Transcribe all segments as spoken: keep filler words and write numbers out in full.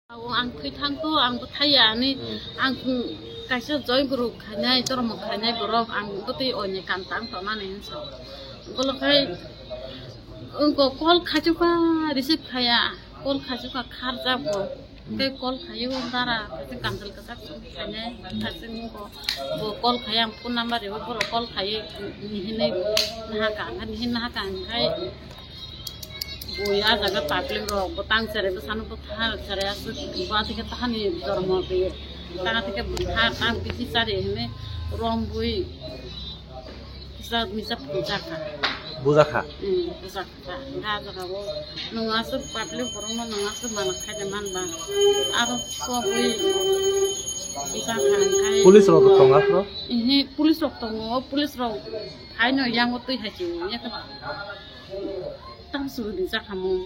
Ang thwi thang to, ang bwthai ya hinwi, hmm, ang kaisa joy guru khainai, dhormo khainai borok, ang bwtwi oini kam tang tongnani hinwi sa. Bolo khai wngko call khaichukha, receive khaiya, call khaichukha kharjak bo. Tei call khaio dara, kaisa kanjal kwchak khainai, kaisa wngko bo call khaiya, ang phone number riwi borok call khaiwi hinwi nahaka, hinwi nahaka hinkhai. Bui ah jaga public rok bo tang cherai bwsano bwthar cherai aswk bua thike tahani jormo twi tanga thike bwthar tang bithi chari hinwi rom bui kisa misa puja kha. Buja kha? Hmm, puja kha. Ga jaga o nwng aswk public borok no nwng aswk mana khaide manba. Aro kobui buja kha hinkhai. Police rok tong aswk? Ihi, police rok tongo, police rok phaino yango twi hai se. Tam suru di jakhamu.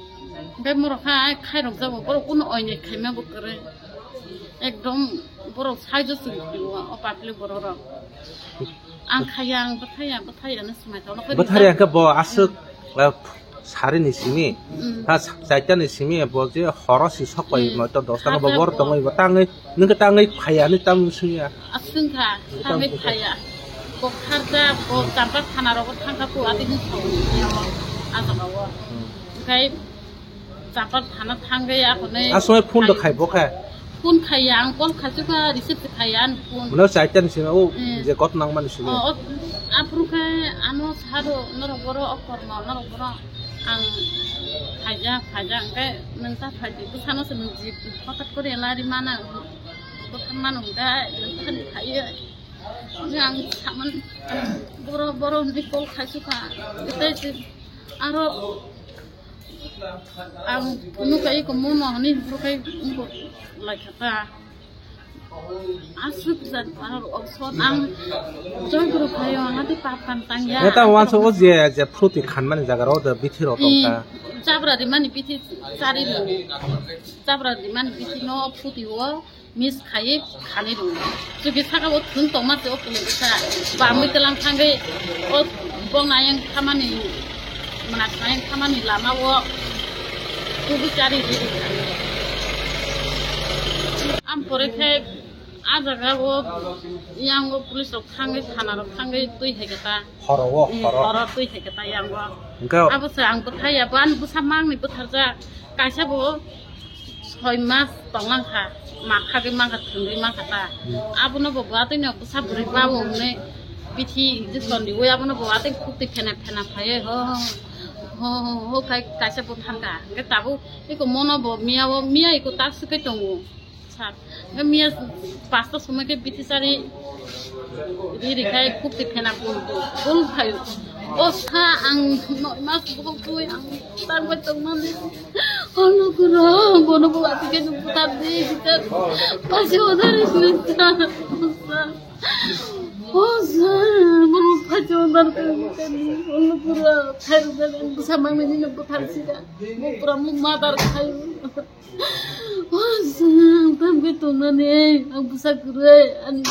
Be morok kha khairok jabo, borok kuno oinai khaima bo kwrwi. Ekdom borok saijo suru di o, o public borok rok. Ang khaya, ang bwthaya, bwthaya no swmai tongno. Bwthari ang khe bo aswk, eh, sari ni simi, mm, ha, chaita ni simi bo je horo si sok pai, mm, noito dosta no bo bor tongwi bo tangwi. Nwng khe tangwi phaiya hinwi tamo swngya? Aswng kha, tangwi phaiya. Bo kharjak, bo Champa thana rogo thangkha, bo ati hinwi sawi hinwi o, ah jaga o. Hmm. Onkhe Champa thana thangwi akhonwi. Aswk phone do khai bo khe? Phone khaiya, ang call khaichukha, receive se khaiya ani phone. Mano chaita ni simi o, hmm, je kot nangmani simi. O, o, aphuru khe ano sado norok boro o kormo, norok boro ang khaijak, khaijak, onkhe nwng ta phaidi, bwsano se nwng jib hotat kori lari mana. Bwthar mano hwnkhe, bwthar ni phaiwi. Ang saman boro, boro hwnwi call khaisukha. Tei se aro ang phunukha iko mono hwnwi hwnkhe wngkha laikha ta. Aswk jat aro option ang joy guru phaio, ang ati pap kam tangya. Eta wansa o je, je fruti khanmani jaga ro de bithi ro tongkha. Hmm, jabra rimani bithi chari ro. Jabra rimani bithi no fruti o. Miss khaiwi khanwi rwngo. Chwkhe saka o thwng tongma se o kile bwsa bamwi tlang thangwi o bong ayang khamani, mwnaknai ayang khamani lama o kubui chari rwi rwkha. Am pore khe a jaga o yang o police rok thangwi, thana rok thangwi twi hai khe ta. Horo o, hmm, horo. Horo twi hai khe ta yang o. Hwnkhe abo se ang bwthai ya, bo ani bwsa mangni bwtharjak. Kaisa bo soi mas tonglang kha, ma khagwi mankha, thwngwi mankha ta. Hmm. Abono bo bwatwi no bwsa bwrwi ba o hwnwi bithi je chondiwi abono bo bwatwi khukti phena phena phaiwi ho, ho, ho, ho khai kaisa bo thangkha. Hwnkhe tabuk eko mono bo miya o, miya eko ta swkwi tongo. Sir, hwnkhe miya pasta somoi khe bithi chari ri ri khai khukti phena bul bul khai. O sa ang noi mas bukuk twi ang tangbai tongmani. O lukuro, bono bo ati khe nuk buthar di, bichar. Pasi odar is nisa. O sa, bono pasi odar kani. O lukuro, khai ruk dan busa mangni nuk buthar sida. Bo pura muk madar khai. O sa, tangbai tongmani, ang busa kwrwi, ani.